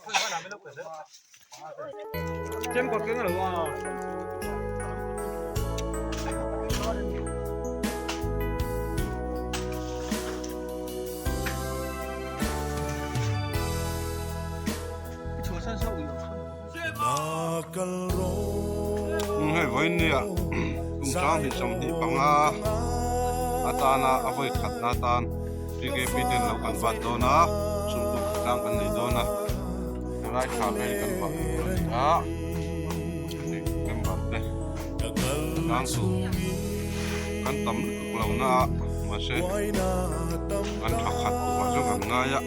Hei vawiin nia kum 2025 atana a vawi khatna atan BKP ten lo kan vat dawn a chhungkaw tlang kan nei dawn a helai thla vel kan vah tur a ni a hei member te tlang chu kan tam lutuk lo na a mahse kan tha khat turah chuan kan ngai a.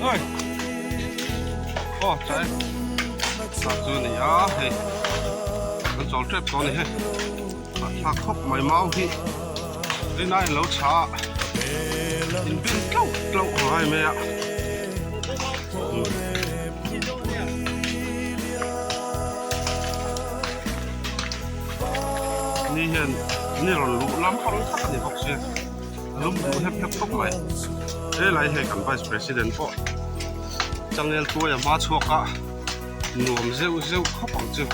Oi Oh chai Ta chu ni a hei kan chawl tep tawh a ni hei thlak khawp mai mau hi rin a inlo chha in bin tlauh tlauh ang ai mai a ni hian ni rawn luh lam pang tak a ni bawk sia a lum duh hep hep khawp mai helai hei kan vice president pawh changel tuai a hma chhuak a nuam zeuh zeuh khawp ang chu.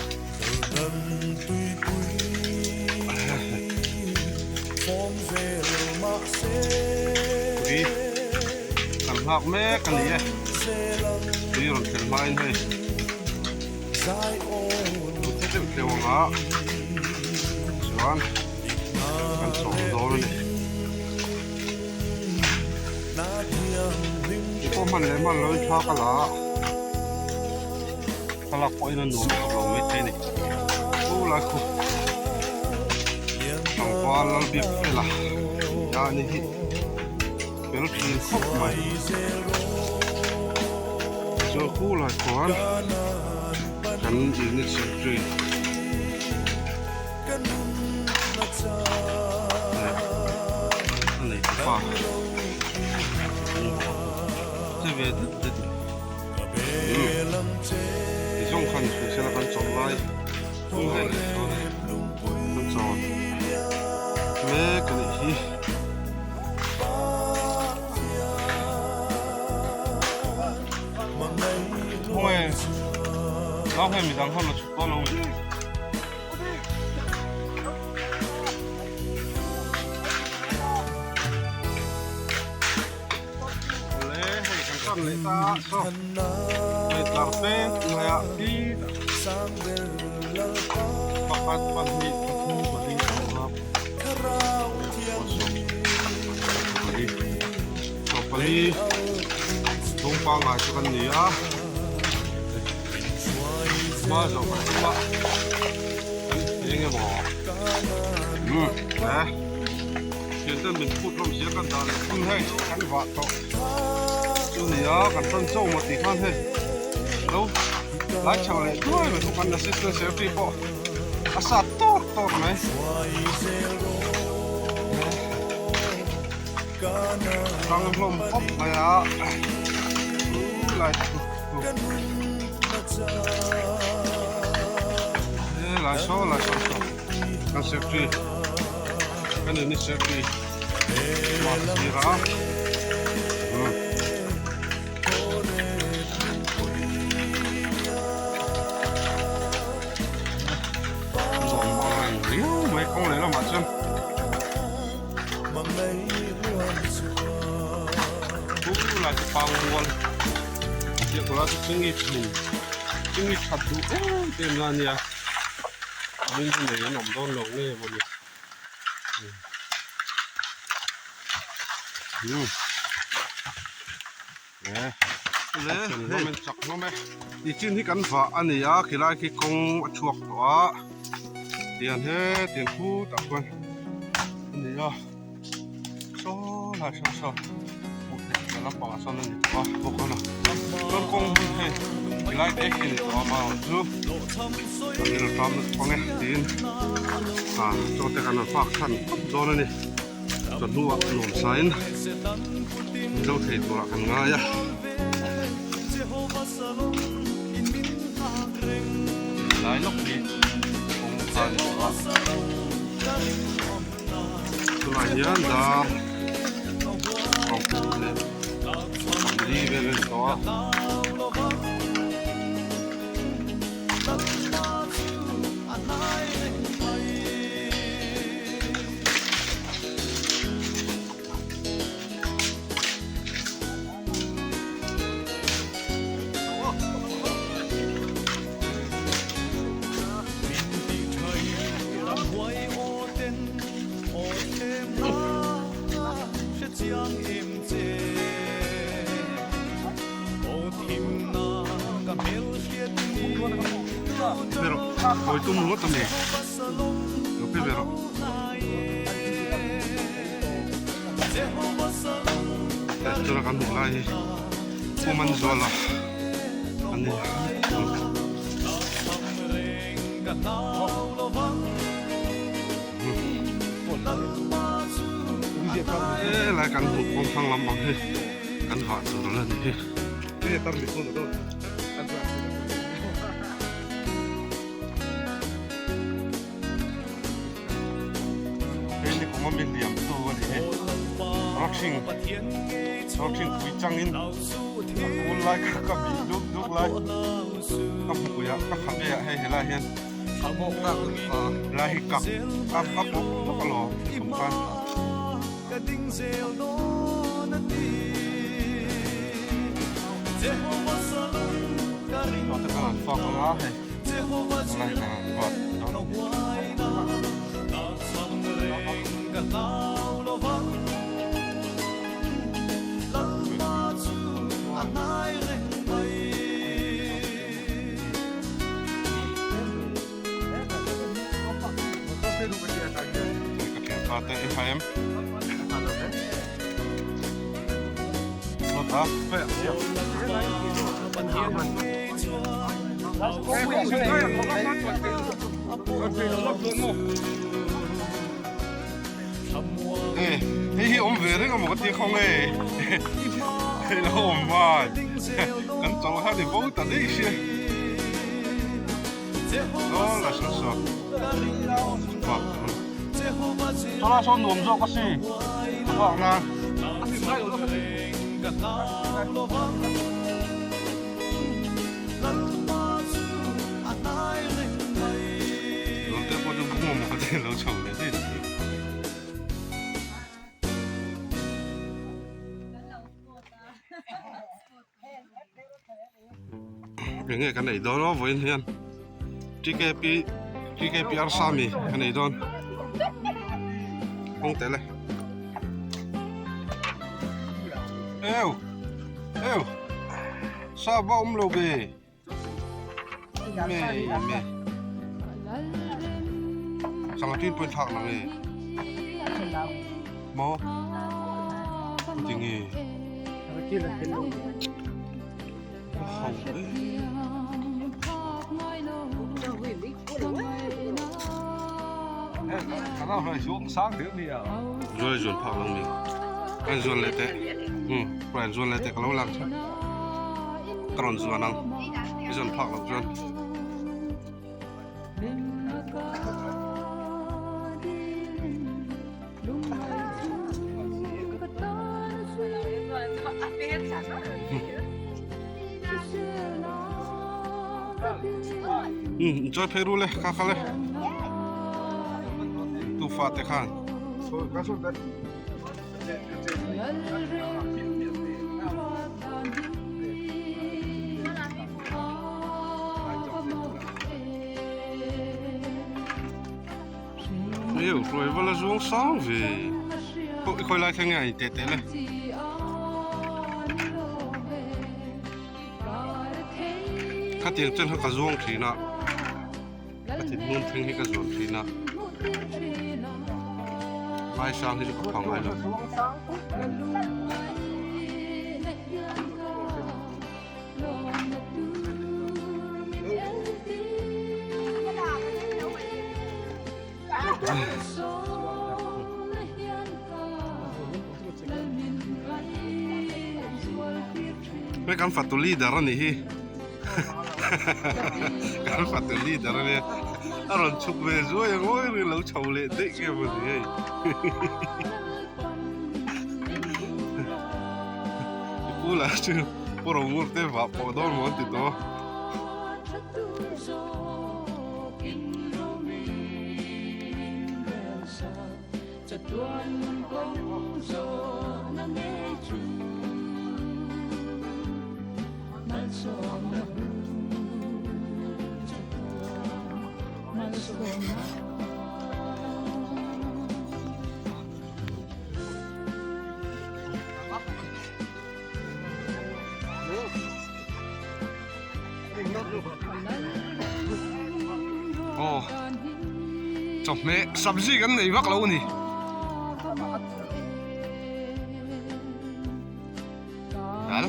Tui kan nghak mek a ni e tui rawn thlen hmain hei lo che deuh tleu ang a chuan kan chawm dawn a ni tupawh hman leh hman loin thla ka la a. Thlalak pawhin a nuam tawk lo mai thei a ni. Chu lai khu tlangval lal biak fela nia a ni hi fel thin khawp mai. Chuan khu lai khuan kan unit secretary a nei tawp a che ve det det. Ti zawng khan hrisel a kan chawlh lai tung hei chuan kan chawl mek a nih hi. Khawnge nau hei midang ho la chhuk dawn lo nge. Le hei kan tan leh ta a saw hei tlar te hnuaiah khi pakhat pahnih pathum pali panga sawm pali sawm pali dawng pangngai chu kan ni a hma zawh kan tum a kan eng emaw umm he. Thianten min phut hlawm sia kan dah leh thung hei kan vah tawh chu ni a kan tan cho maw tih khan hei lo lai chho leh duai mai bawk an assistant secretary pawh a sat tawk tawk mai tang hlawm khawp mai a lai lai saw lai saw saw kan secretary kan unit secretary mah sir a nuam ang reng riau mai kawng leh lamah chuan chu lai chu pang mual tia kawr a chu chingit hmun chingit that duh em em na ania. Min hi nei an awm dawn lo nge maw ni le hlawm in chak hlawm e ti chin hi kan vah a ni a khilai khi kawng a chhuak tawh a tian he tian khutah khuan a ni a saw lai saw saw hmuh theih la lampangah sawn a ni tawh a bawk a chuan kawng hi hei tilai te khi a ni tawh a amaherawhchu kan ilo ṭam nasa pang e tiin ah chaw te kan rawn fak chhan tawp dawn a ni. Chawhnu ah nuam sain min zo thei turah kan ngai a. Lai lawk hi kawngka a ni tawh a. Tunah hian dar pangpum leh pali vel a ni tawh a. Kawi tum ringawt a ni lo pe ve rawh. Tuna kan hmuh lai hi Pu Manzuala a ni. He lai kan hmuh kawng thlang lam ang hi kan vah tur a la ni hi. Hei ni kum a mi hliam tu a ni hi rawthing rawthing pui changin a kul lai kha ka bih duk duk lai ka hmui ah ka khabe ah hei helai hian lai hi kak a a pawk hnawk alawm kum khan. Tawh te khan an fak anga hei. Hei hi awm ve reng a maw ka ti khawng e hei lo awm mai kan chawlh kha ni bo ta daih sia aw la saw saw chawlh a sawn nuam zawk a si ka vak nan. Lawmte pawh chu bung awm khat in lo chho leh daih ni. Enge kan ei dawn aw vawiin hian TKP TKP Arsami kan ei dawn kawng tel e eu eu Sa va awm lo ve. Me me. Sanga tin point thak nang e. Mo. Ti nge. Ho e. Zual zuan phak lang mi. Kan zuan le te. Hmm, kan zuan le te ka lo lang cha. Ka rawn zuan ang. I zuan phak lo chuan. Um chawi phei ru le kha kha le tu fa te khan Eo hruai vala zuang sang ve khawi lai thleng nge a in teh teh le. Khatiang chen kha ka zuang thin a ka thinhnun thleng hi ka zuan thin a Ngaisang hi chu ka pha ngai lo. Hei kan fatu leader a nih hi kan fatu leader a nia a rawn chhuk ve zuai a ngawi reng lo chho leh daih nge maw ni hei i pu lah chu pu Rongur te vah pawh dawn maw an ti tawh a. Aw chawhmeh sabzi kan nei vak lo a ni. Dal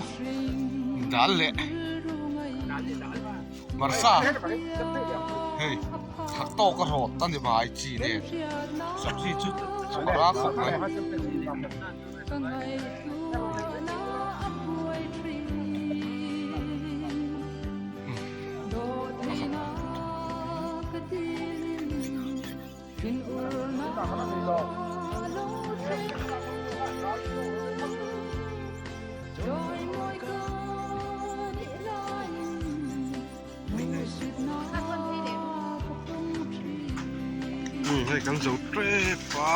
dal leh hmarcha hei thak tawk a rawt a ni mai chi nen sabzi chu a khawp mai. Hei kan zo tep a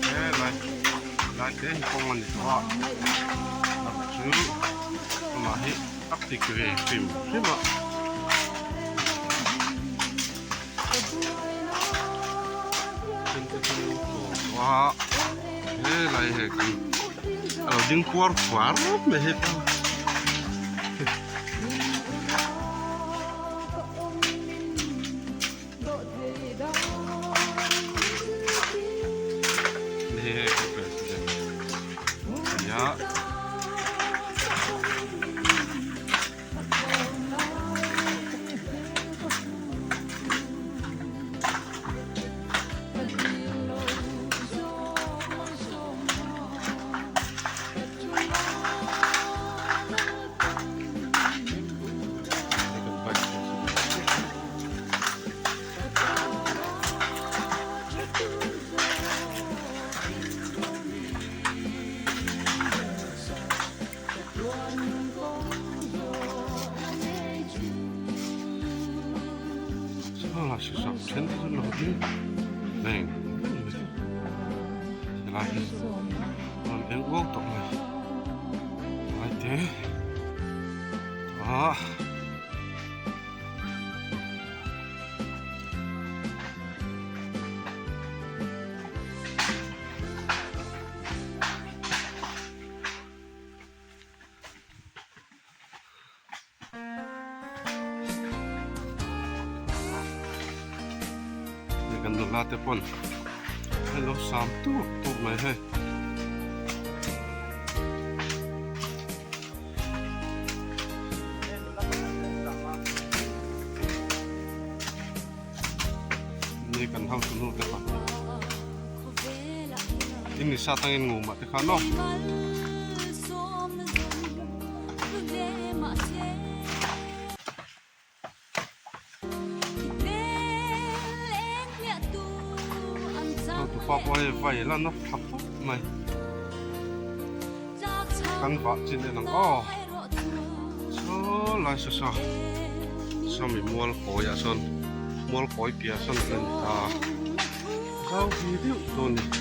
helai lai te hi kawng a ni tawh a chu amah hi a pik ve hrim hrim a. Helai hei kan a lo ding kuar kuar mai hei pa. Hei hei kan president ania. Then te chu lo ding veng veng mai helai hi rawn eng uau tawh mai helai te ah. Hei kan nula te pawn an lo sam tuk tuk mai hei. Ni kan house nu te kha in ni sa tangin ngumah te kha no. Hotupa pawh hei vai lan a tha khawp mai kan vah chin en ang aw saw lai saw saw sawmi mual kawi ah sawn mual kawi piah sawn an ni ta zau vi deuh dawn a ni.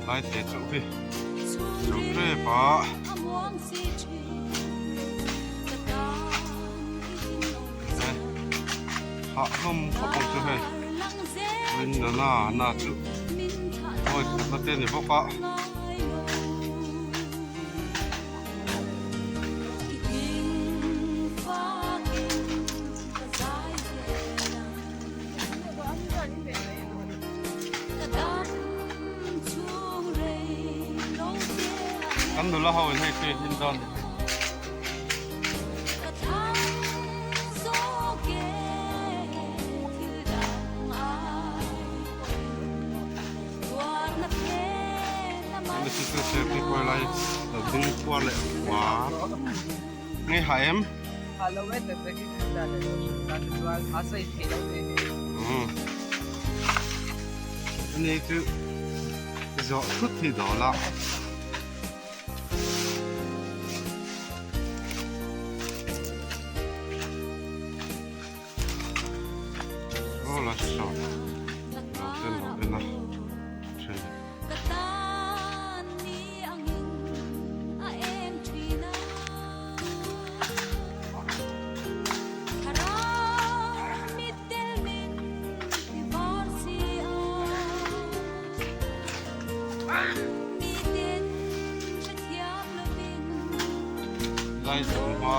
Lai te chauh hi lo tep a. Hah hlawm khawp ang chu hei rin na na chu vawi khatna te a ni bawk a. Kan nula ho in hei chu in dawn ni. Lo ding kual leh kual nge ha em? Ani chu zawh thut hi dawl a. Aw la saw lo ten lo en a then. Lai zawng hma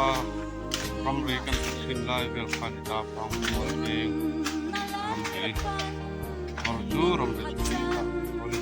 ramri kan hre thin lai vel kha a ni ta pangmual eng ramri awr chu ramri chu a ni ta a ni.